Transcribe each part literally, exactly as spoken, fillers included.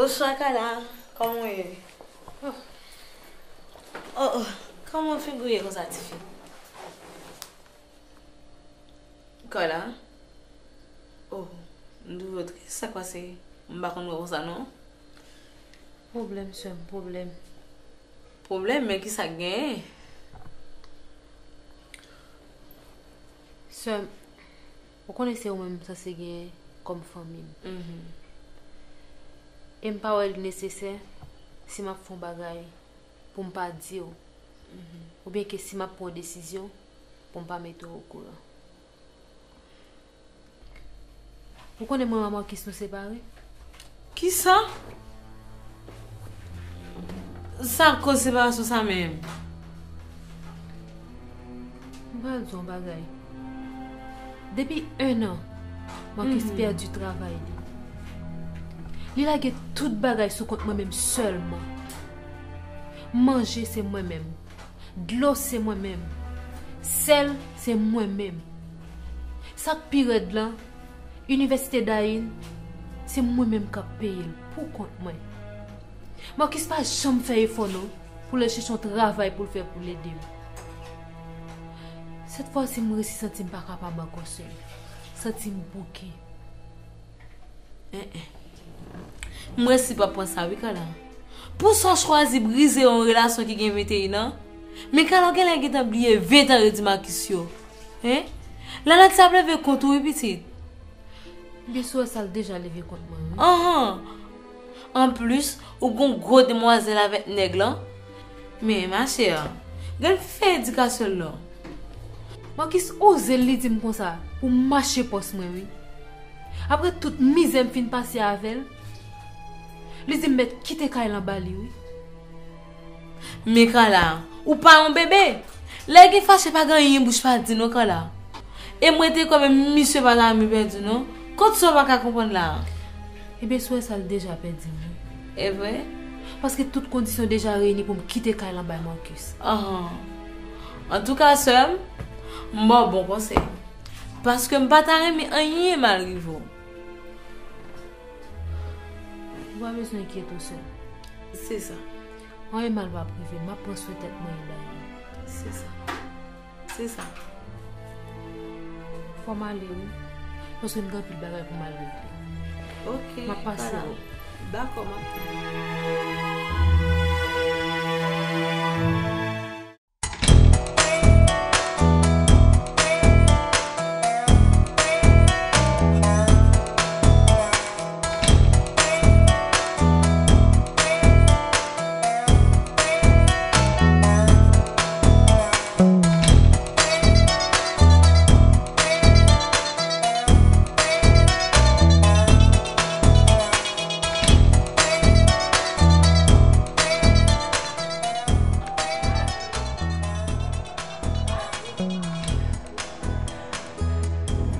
Bonswa, Kala. Kòman w ye? Oh, oh, kòman figi w ye konsa, tifi? Kala? Oh, m twouve w tris, sa k pase? M pa konn wè w konsa, non. Pwoblèm, sè m, pwoblèm. Pwoblèm? Men kisa k genyen? Sè m, ou konnen se ou menm m sanse genyen kòm fanmi m. Mhm. E m pa wè li nesesè si m ap fè yon bagay pou m pa di w, mhm, oubyen ke si m ap pran yon desizyon pou m pa mete w okouran. Ou konnen mwen ak Marcus nou separe? Kisa? Sa k koz separasyon sa menm? M pral di w yon bagay. Depi en an, Marcus, mhm, pèdi travay li. Li lage tout bagay sou kont mwen menm sèlman. Manje se mwen menm. Dlo se mwen menm. Sèl se mwen menm. Sa k pi rèd lan, Inivèsite Daïn, se mwen menm k ap peye l pou kont mwen. Marcus pa janm fè efò non pou l al chèche yon travay pou l fè pou l ede m. Sèt fwa si m resi santi m pa kapab ankò sè m. Santi m bouke. En, en. M resi pa pran sa wi, Kala. Pou sa w chwazi brize yon relasyon ki gen venteyen an? Men Kala, w genlè gentan bliye ventan yo di Marcus yo. Hein? Lanati ap leve kont ou wi, pitit. Ebyen, si w wè sa, l deja leve kont mwen wi. Anhan. Anplis, ou gon gwo demwazèl avèk nèg lan. Men, ma chère, gad fè edikasyon l non. Marcus oze li di m konsa pou m mache pòs mwen wi. Apre tout mizè m fin pase avè l, li di m mèt kite kay lan ba li wi. Men Kala, ou pa yon bebe. Lè gen fache pa gen anyen bouch pa di non Kala. E mwen te kwè menm misye pa ta renmen pèdi w non. Kot sa w pa ka konprann la a? Ebyen, si w wè sa l deja pèdi m wi. E vre? Paske tout kondisyon deja reyini pou m kite kay lan bay Marcus. Anhan. Antouka, sè m, m ba w bon konsèy. Paske m pa ta renmen anyen mal rive w. Ou pa bezwen enkyete w, sè m. Se sa. Anyen mal p ap rive m, m ap pran swen tèt mwen e bay li. Se sa. Se sa. Fò m ale wi. Paske m gen anpil bagay pou m al regle. Ok, m ap pase wi. Dakò, m ap.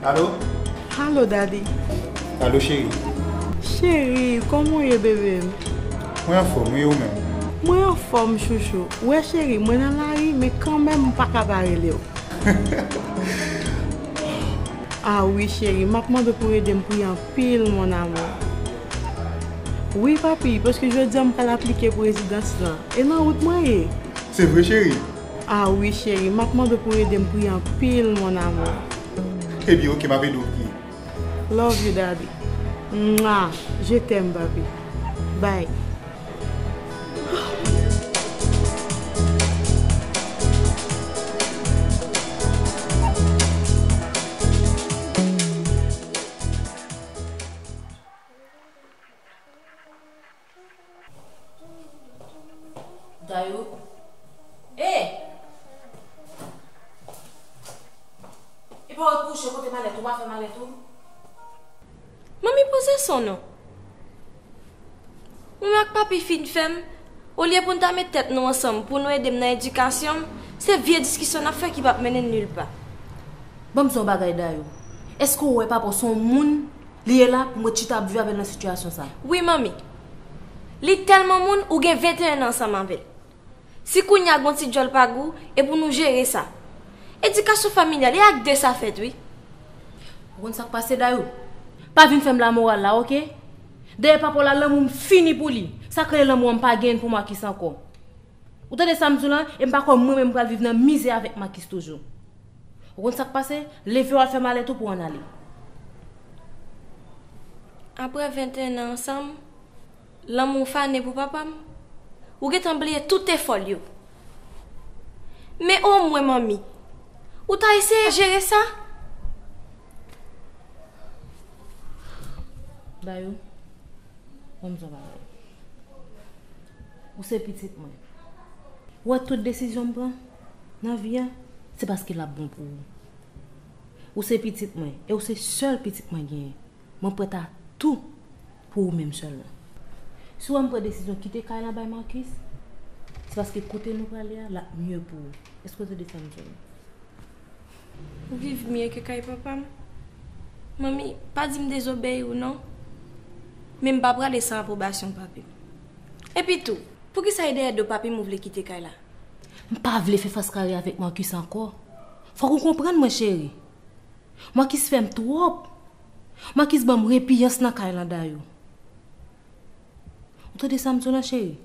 Alo? Alo, daddy. Alo, cheri. Cheri, kòman w ye, bebe m? Mwen anfòm, wi, ou menm? Mwen anfòm, chouchou. Ou wè, cheri, mwen nan lari, men kanmenm, m pa ka pa rele w. Ah wi, cheri, m ap mande w pou w ede m priye anpil, mon amour. Wi, papi, paske jodi a m pral aplike pou rezidans lan. E nan wout mwen ye. Se vre, cheri? Ah wi, cheri, m ap mande w pou w ede m priye anpil, mon amour. Ebyen, oke, m ap ede w priye. Love you, daddy. Mwa! Je t'aime, papi. Bye. Dayou. Ey! E pa w kouche kote malèt ou, pa fè malèt ou. Manmi, poze son non. Ou menm ak papi fin fè m, olye pou n ta met tèt nou ansanm pou nou ede m nan edikasyon m, se vye diskisyon n ap fè ki p ap mennen n nilpa. Ban m di w yon bagay, Dayou. Èske w wè papa w se yon moun li ye la pou m ret chita ap viv avè l nan sitiyasyon sa? Wi, manmi. Li tèlman moun, ou gen venteyen an ansanm avè l. Si kounye a gon ti djòl pa gou, e pou nou jere sa. Edikasyon familyal, e ak de sa fèt, wi. Ou konn sa k pase, Dayou? Pa vin fè m lamoral la, oke? Dèyè papa w la, lanmou m fini pou li. Sa k rele lanmou an, m pa genyen l pou Marcus ankò. Ou tande sa m di w lan? E m pa kwè mwen menm m pral viv nan mizè avèk Marcus toujou. Ou konn sa k pase? Leve w al fè malèt ou pou w ann ale. Apre venteyen an ansanm, lanmou w fane pou papa m? Ou gentan bliye tout efò l yo. Men omwen, manmi, ou ta eseye jere sa? Dayou, ban m di w yon bagay. Ou se pitit mwen. Ou wè tout desizyon m pran nan vi a, se paske l ap bon pou ou. Ou se pitit mwen, e ou se sèl pitit mwen genyen. Mwen prèt a tou pou ou menm sèlman. Si w wè m pran desizyon kite kay la bay Marcus, se paske kote nou prale a, l ap mye pou ou. Èske w tande sa m di w? Ou viv mye ke kay papa m? Manmi, pa di m dezobeyi w non. Men m pa prale san apwobasyon papi m. Epi tou, poukisa e dèyè do papi m ou vle kite kay la? M pa vle fè fas kare avèk Marcus ankò. Fòk ou konprann mwen, cheri. Marcus fè m twòp. Marcus ban m repiyans nan kay lan, Dayou. Ou tande sa m di w lan, cheri?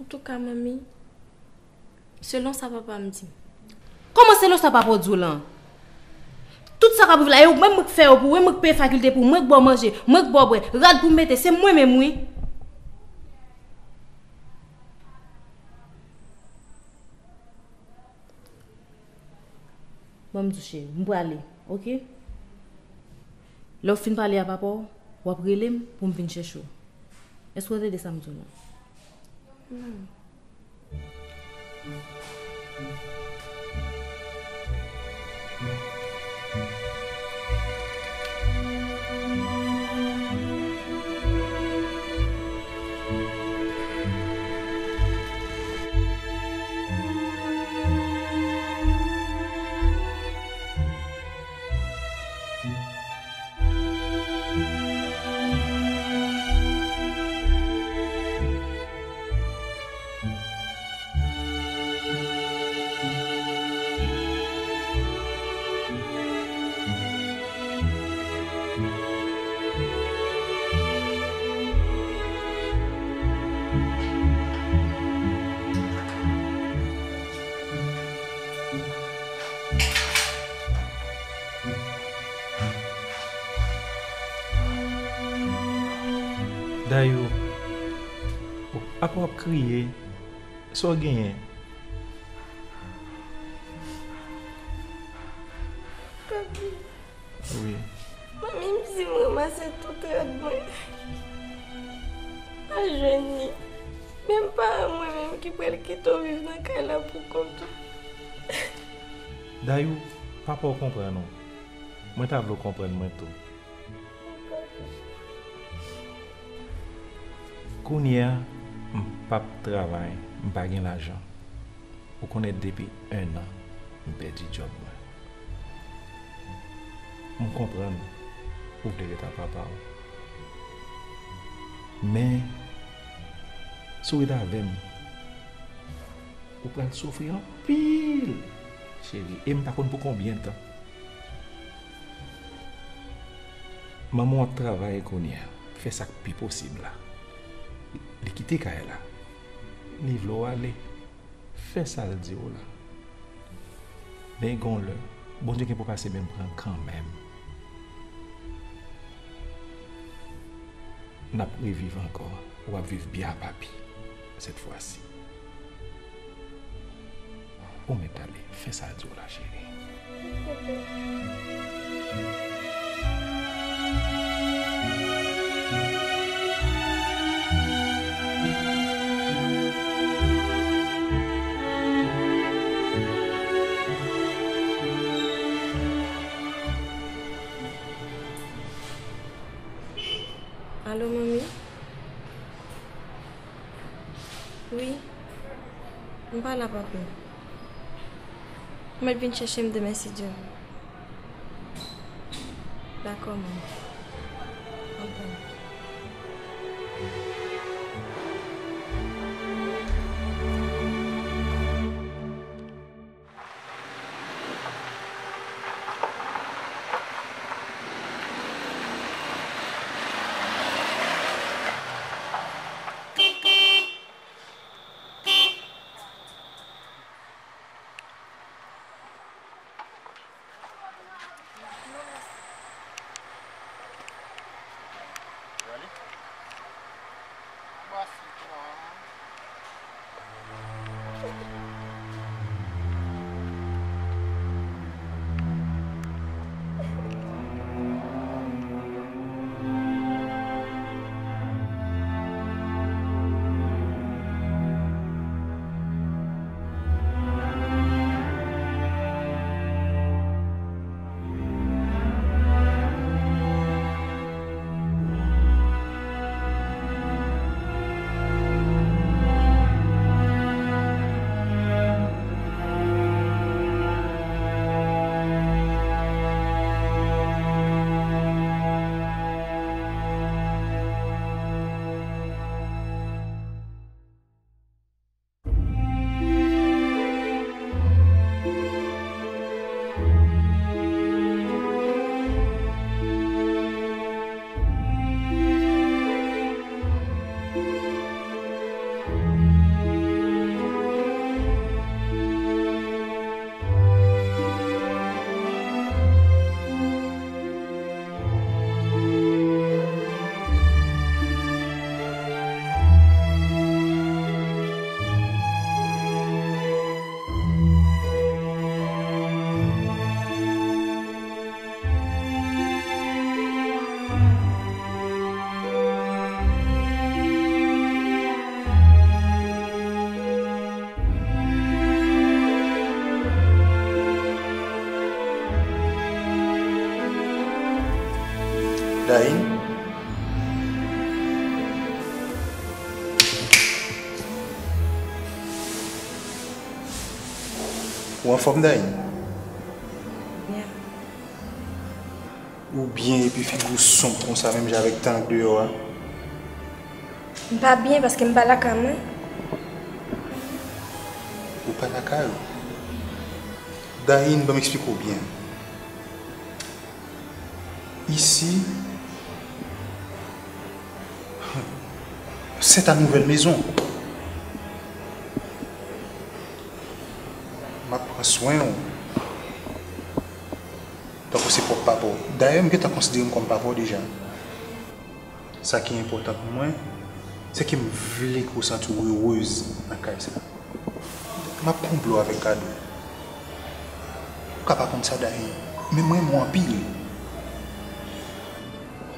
Antouka, manmi, selon sa papa m di m. Kòman selon sa papa w di w lan? Tout sa k ap rive la, e ou menm mwen k fè yo pou ou, e mwen k peye fakilte pou ou, mwen k ba w manje, mwen k ba w bwè, rad pou w mete, se mwen menm wi. Ban m di w, cheri, m prale, oke? Lè w fin pale a papa w, w ap rele m pou m vin chèche w. Èske w tande sa m di w lan? Dayou, apa w ap kriye? Sa w genyen? Papi. Wi. Manmi m di m ranmase tout rad mwen. Pa jwenn li. Menm paran mwen menm ki pral kite w viv nan kay la pou kont ou. Dayou, papa w konprann ou. Mwen ta vle w konprann mwen tou. Kounye a, m p ap travay, m pa gen lajan. Ou konnen depi en an, m pèdi djòb mwen. M konprann ou vle ret ak papa w. Men, si w ret avè m, ou pral soufri anpil, cheri, e m pa konn pou konbyen tan. Manman w ap travay kounye a, fè sa k pi posib la. Li kite kay la. Li vle w ale. Fè sa l di w la. Men gen yon lè, Bondye gen pou pase men pran kanmenm. N ap reviv ankò, w ap viv byen a papi, sèt fwa si. Ou mèt ale, fè sa l di w la, cheri. Alo, manmi? Wi. M pa la, papi. Ou mèt vin chèche m demen, si Dye vle. Dakò, manmi. Antann. Dayine. Ou anfòm, Dayine? Byen. Ou byen epi figi w sonb konsa, menm jan avèk tan ak deyò a? M pa byen paske m pa lakay mwen. Ou pa lakay ou? Dayine, ban m eksplike w byen. Ici, c'est ta nouvelle maison. M ap pran swen w. Tankou se pwòp papa w. Dayè, m gentan konsidere m kòm papa w deja. Sa ki enpòtan pou mwen, se ke m vle ke w santi w erez nan kay sa. M ap konble w avèk kado. Ou ka pa konn sa, Dayè, men m renmen w anpil.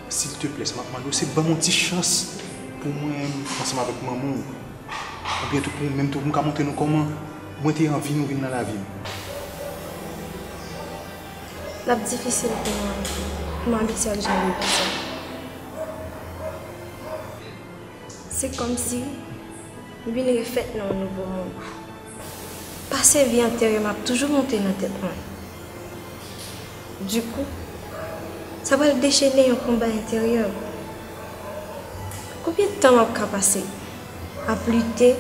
Silteplè, sa m ap mande w, se ban m yon ti chans pou mwen ansanm avèk manman w. Oubyen tou pou, menm tou pou m ka montre nou kòman mwen te anvi nou vin nan lavi m. L ap difisil pou mwen, pou m abitye ak jan de vi sa. Se kòmsi m vin refèt nan yon nouvo mond. Pase vi anterye m ap toujou monte nan tèt mwen. Dikou, sa pral dechene yon konba enteryè. Konbyen tan m ap ka pase ap lite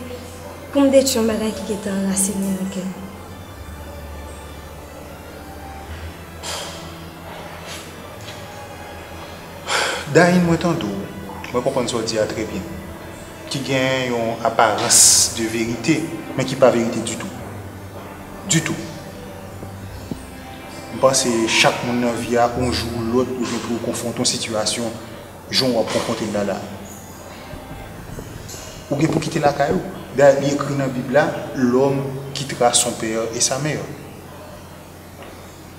pou m detwi yon bagay ki gentan anrasinen nan kè m? Dayine, mwen tande w. Mwen konprann sa w di a trè byen. Ki gen yon aparans de verite, men ki pa verite ditou. Ditou. M panse chak moun nan vi a, yon jou ou lòt, ou gen pou w konfwonte yon sitiyasyon, jan w ap konfwonte l la la. Ou gen pou kite lakay ou. Dayè, li ekri nan Bib la, l'homme quittera son père et sa mère.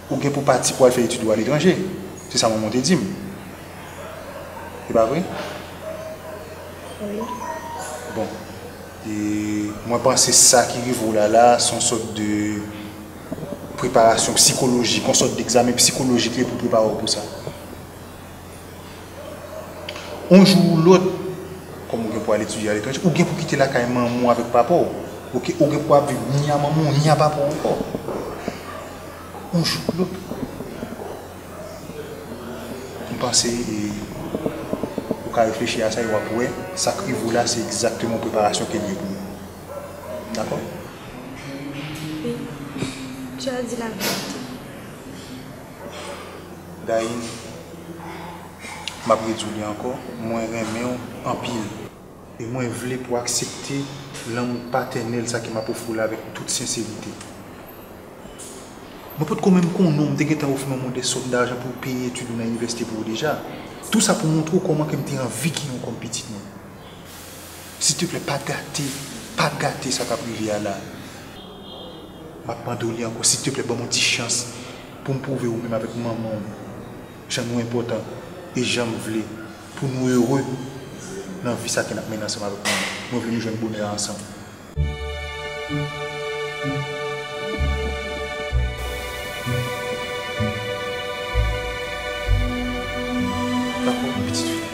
Ou gen pou pati pou al fè etid ou aletranje. Se sa manman w te di m. Se pa vre? Wi. Bon. E mwen panse sa ki rive w la la, se yon sòt de preparasyon sikolojik, yon sòt degzamen sikolojik li ye pou prepare w pou sa. Yon jou ou lòt, kòm ou gen pou al etidye aletranje, ou gen pou kite lakay manman w avèk papa w. Oke, ou gen pou ap viv ni a manman w, ni a papa w ankò. Yon jou ou lòt. M panse, e, ou ka reflechi a sa e w ap wè, sa k rive w la, se egzakteman preparasyon ke l ye pou ou. Dakò? Wi. Tu as dit la vérité. Dayine, m ap redi w li ankò, mwen renmen w anpil. E mwen vle pou w aksepte lanmou patènèl sa ke m ap ofri w la avèk tout senserite. Mwen potko menm konnen w, m te gentan ofri manman w de sòm dajan pou peye etid ou nan inivèsite pou ou deja. Tou sa pou montre w kòman ke m te anvi gen w kòm pitit mwen. Silteplè, pa gate, pa gate sa k ap rive a la. M ap mande w li ankò, silteplè, ban m yon ti chans pou m pwouve ou menm avèk manman w jan nou enpòtan e jan m vle pou nou ere nan vi sa ke n ap mennen ansanm avèk manman w. Mwen vle nou jwenn bonè a ansanm. Dakò, pitit fi.